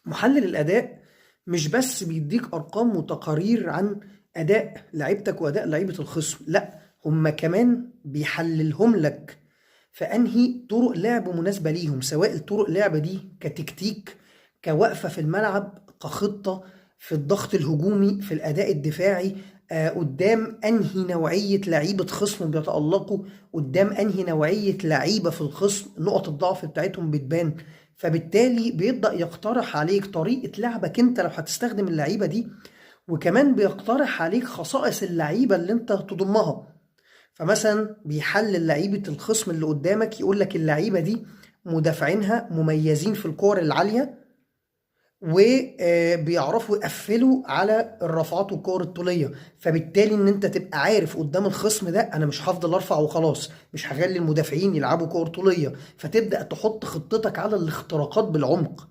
محلل الاداء مش بس بيديك ارقام وتقارير عن اداء لعيبتك واداء لعيبة الخصم، لا، هما كمان بيحللهم لك فانهي طرق لعب مناسبة ليهم، سواء الطرق لعب دي كتكتيك، كوقفه في الملعب، كخطه في الضغط الهجومي، في الاداء الدفاعي، قدام انهي نوعية لعيبة خصم بيتالقوا، قدام انهي نوعية لعيبة في الخصم نقط الضعف بتاعتهم بتبان. فبالتالي بيبدا يقترح عليك طريقه لعبك انت لو هتستخدم اللعيبة دي، وكمان بيقترح عليك خصائص اللعيبة اللي انت تضمها. فمثلا بيحلل لعيبة الخصم اللي قدامك، يقول لك اللعيبة دي مدافعينها مميزين في الكور العالية وبيعرفوا يقفلوا على الرفعات والكور الطوليه، فبالتالي ان انت تبقى عارف قدام الخصم ده انا مش هفضل ارفع وخلاص، مش هخلي المدافعين يلعبوا كور طوليه، فتبدا تحط خطتك على الاختراقات بالعمق.